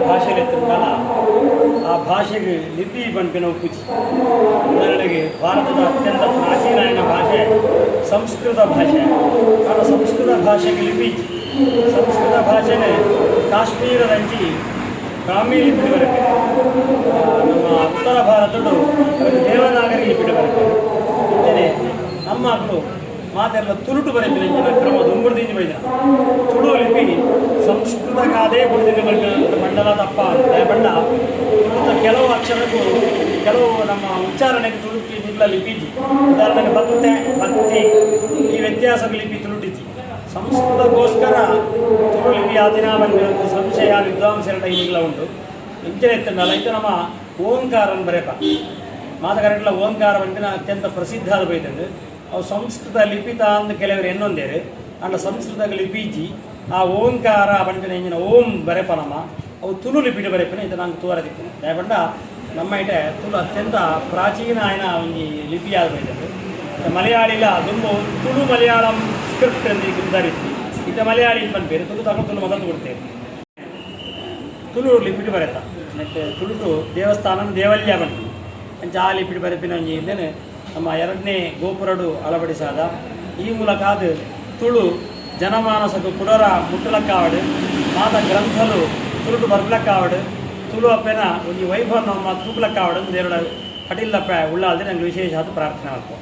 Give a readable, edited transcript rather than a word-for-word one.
ಭಾಷೆಲೆತ್ತುಂಡಲ ಆ ಭಾಷೆಗ್ ಲಿಪಿ ಪನ್ಪಿನ ಉಪ್ಪುಜಿ. ಉದಾಹರಣೆಗೆ, ಭಾರತದ ಅತ್ಯಂತ ಪ್ರಾಚೀನ ಭಾಷೆ ಸಂಸ್ಕೃತ ಭಾಷೆ. ಆಂಡ ಸಂಸ್ಕೃತ ಭಾಷೆಗೆ ಲಿಪಿ ಇಜ್ಜಿ. ಸಂಸ್ಕೃತ ಭಾಷೆನೆ ಕಾಶ್ಮೀರದಂಚಿ ಬ್ರಾಹ್ಮಿ ಲಿಪಿಡ್ ಬರೆಪೆರ್. ನಮ್ಮ ಉತ್ತರ ಭಾರತಡು ದೇವನಾಗರಿ ಲಿಪಿಡ್ ಬರೆಪೆರ್. ಇಂಚನೆ ನಮ್ಮಕುಲು ಮಾತೆರ್ಲ ತುಳುಟು ಬರೆಪಿನ ಇಂಚಿನ ಕ್ರಮ ದುಂಬುರ್ದಿಂಚಿ ಬೈದಿನ. ತುಳು ಲಿಪಿ ಸಂಸ್ಕೃತ ಕಾದೇ ಬುಡ್ದಿನ ಬರ್ಪಿನ ಮಂಡಲ ತಪ್ಪ ಪಂಡ, ತುಳುತ ಕೆಲವು ಅಕ್ಷರಕ್ಕೂ, ಕೆಲವು ನಮ್ಮ ಉಚ್ಚಾರಣೆಗೆ ತುಳುಕಿ ನಿಲ್ಲ ಲಿಪಿ ಇಜ್ಜಿ. ಉದಾಹರಣೆಗೆ ಬತ್ತೆ, ಬತ್ತಿ, ಈ ವ್ಯತ್ಯಾಸ ಲಿಪಿ ತುಳುಟಿಜ್ಜಿ. ಸಂಸ್ಕೃತಕ್ಕೋಸ್ಕರ ತುಳು ಲಿಪಿ ಆದಿನ ಬಂದಿರೋ ಸಂಶಯ ವಿದ್ವಾಂಸರ ಈಗಲ ಉಂಟು. ಇಂಚನೆ ಇತ್ತಂಡಲ್ಲ, ಇತ್ತೆ ನಮ್ಮ ಓಂಕಾರನ್ ಬರೆಪ ಮಾತ ಕರೆಂಟ್ಲ ಓಂಕಾರ ಪನ್ಪಿನ ಅತ್ಯಂತ ಪ್ರಸಿದ್ಧ ಆದ ಬೈದಂಡು. ಅವು ಸಂಸ್ಕೃತ ಲಿಪಿತ ಅಂದ್ ಕೆಲವರು ಎನ್ನೊಂದೇರು. ಅಂಡ ಸಂಸ್ಕೃತ ಲಿಪಿ ಇಜ್ಜಿ. ಆ ಓಂಕಾರ ಪನ್ಪಿನ ಇಂಚಿನ ಓಂ ಬರೆಪ ನಮ್ಮ, ಅವು ತುಳು ಲಿಪಿಟ್ ಬರೆಪಿನ ಇದು ನಂಗೆ ತೂವರ ತಿಕ್ಕುನು. ದಾಯೆ ನಮ್ಮ ಇಟೆ ತುಳು ಅತ್ಯಂತ ಪ್ರಾಚೀನ ಆಯ್ನ ಒಂಜಿ ಲಿಪಿ ಆದ ಬೈದಂಡು. ಮಲಯಾಳಿಲ ದುಂಬು ತುಳು ಮಲಯಾಳಂ ಸ್ಕ್ರಿಪ್ಟ್ ಎಂದು ಇತ್ತಿ. ಇತ್ತೆ ಮಲಯಾಳಿ ಪನ್ಪೇರು. ತುಳು ತಗೊಂಡು ತುಳು ಮೊದಲು ಕೊಡ್ತೇವೆ. ತುಳು ಲಿಪಿಟ್ ಬರೆತ ನೆಟ್ ತುಳುಟು ದೇವಸ್ಥಾನ ದೇವಲ್ಯ ಪನ್ಪಿ. ಅಂಚ ಆ ಲಿಪಿಟ್ ಬರೆಪಿನ ಒಂಜಿ ಇಂದೆನೆ ನಮ್ಮ ಎರಡನೇ ಗೋಪುರಡು ಅಳವಡಿಸಾದ. ಈ ಮೂಲಕ ಅದು ತುಳು ಜನಮಾನಸకు ಕುಡರ ಮುಟ್ಟಲಕ್ಕಾವಡು, ಮಾತ ಗ್ರಂಥಲು ತುಳುಟು ಬರ್ಪಲಕ್ಕಾವಡು, ತುಳು ಅಪ್ಪೆನ ಒಂಜಿ ವೈಭವ ನಮ್ಮ ತೂಪಲಕ್ಕಾವಡು ದೇವರ ಕಟಿಲ್ಲಪ್ಪ ಉಳ್ಳಾಲ್ದೆ ನಂಗೆ ವಿಶೇಷ ಆದ ಪ್ರಾರ್ಥನೆ ಮಾಡ್ಕೊ.